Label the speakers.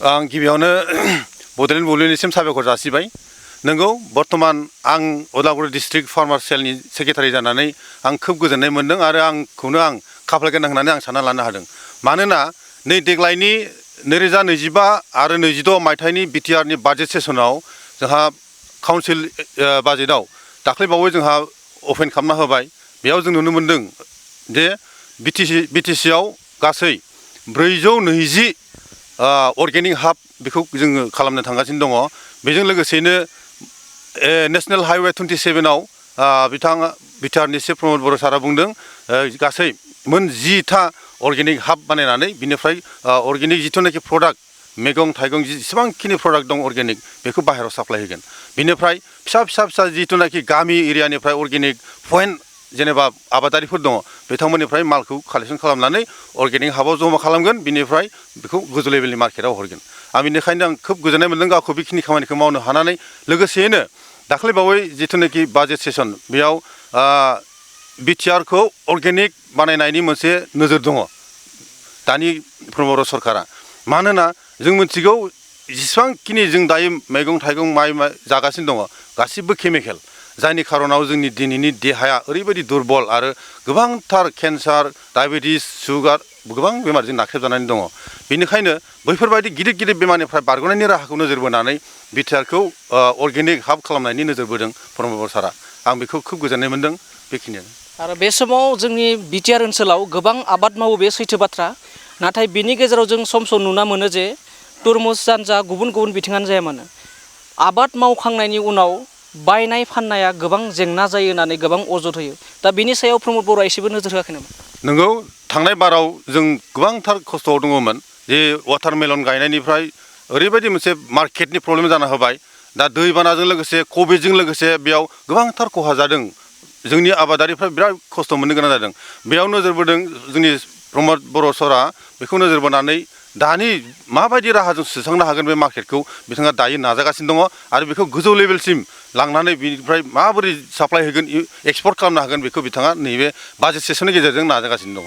Speaker 1: आं गिबियावनो बड'लेण्ड बुब्लिनिसिम साबायखर जासिबाय। नंगौ बर्तमान आं उदालगुरि डिस्ट्रिक्ट फार्मार सेलनि सेक्रेटारि जानानै आं खोब गोजोननाय मोन्दों आरो आंखौनो आं खाफाल गोनां होननानै आं सानना लानो हादों। मानोना नै देग्लायनि 2025 आरो 26 मायथाइनि बिटिआरनि बाजेट सेसनाव जोंहा काउन्सिल बाजेटआव दाख्लैबावै जोंहा अपेन खालामना होबाय। बेयाव जों नुनो मोन्दों जे बिटिसिआव गासै 420 अर्गेनिक हाब बेखौ जोङो खालामनो थांगासिनो दङ। बेजों लोगोसेनो नेशनेल हाइवे 27आव बिथाङा बिटिआरनि चिफ प्रमद बर' सारा बुंदों गासै मोन 10था अर्गेनिक हाब बानायनानै बिनिफ्राय अर्गेनिक जिथुनाखि प्रडाक्ट मैगं थाइगं जेसेबांखिनि प्रडाक्ट दं अर्गेनिक बेखौ बाहेरायाव साप्लाय होगोन। बिनिफ्राय फिसा जिथुनाखि गामि एरियानिफ्राय अर्गेनिक पइन्ट जेनेबा आबादारिफोर दङ बिथांमोननिफ्राय मालखौ कालेक्सन खालामनानै अर्गेनिक हाबाव जमा खालामगोन। बिनिफ्राय बेखौ गोजौ लेभेलनि मार्केटाव हरगोन। बेनिखायनो आं खोब गोजोननाय मोन्दों गावखौ बेखिनि खामानिखौ मावनो हानानै। लोगोसेयैनो दाख्लैबावै जिथुनाखि बाजेट सेसन बेयाव बिटिआरखौ अर्गेनिक बानायनायनि मोनसे नोजोर दङ दानि प्रमद सरकारा। मानोना जों मिथिगौ जेसेबांखिनि जों दायो मैगं थाइगं माइ जागासिनो दङ गासिबो केमिकेल, जायनि खारनाव जोंनि दिनैनि देहाया ओरैबायदि दुरबल आरो गोबांथार केन्सार डायबेटिस सुगार गोबां बेमारजों नाख्रेबजानानै दङ। बेनिखायनो बैफोरबायदि गिदिर गिदिर बेमारनिफ्राय बारग'नायनि राहाखौ नोजोर बोनानै बिटिआरखौ अर्गेनिक हाब खालामनायनि नोजोर बोदों प्रमद बर' सारा। आं बेखौ खोब गोजोननाय मोन्दों। बेखिनियानो।
Speaker 2: आरो बे समाव जोंनि बिटिआर ओनसोलाव गोबां आबाद मावो, बे सैथो बाथ्रा। नाथाय बिनि गेजेराव जों सम नुना मोनो जे तुरमुजानो जा गुबुन गुबुन बिथिङानो जाया मानो आबाद मावखांनायनि उनाव बायनाय फाननाया गोबां जेंना जायो होननानै गोबां अजद होयो। दा बिनि सायाव प्रमद बर'आ एसेबो नोजोर होआखै नामा?
Speaker 1: नंगौ, थांनाय बाराव जों गोबांथार खस्थ'आव दङमोन जे वाटारमेलन गायनायनिफ्राय ओरैबायदि मोनसे मार्केटनि प्रब्लेम जाना होबाय। दा दैबानाजों लोगोसे कभिडजों लोगोसे बेयाव गोबांथार खहा जादों। जोंनि आबादारिफ्रा बिराद खस्थ' मोननो गोनां जादों। बेयाव नोजोर बोदों जोंनि प्रमद बर' सरा बेखौ नोजोर बोनानै दानि माबायदि राहाजों सुस्रांनो हागोन बे मार्केटखौ बिथाङा दायो नाजागासिनो दङ आरो बेखौ गोजौ लेभेलसिम लांनानै बिनिफ्राय माबोरै साप्लाय होगोन एक्सपर्ट खालामनो हागोन बेखौ बिथाङा नैबे बाजेट सेसननि गेजेरजों नाजागासिनो दङ।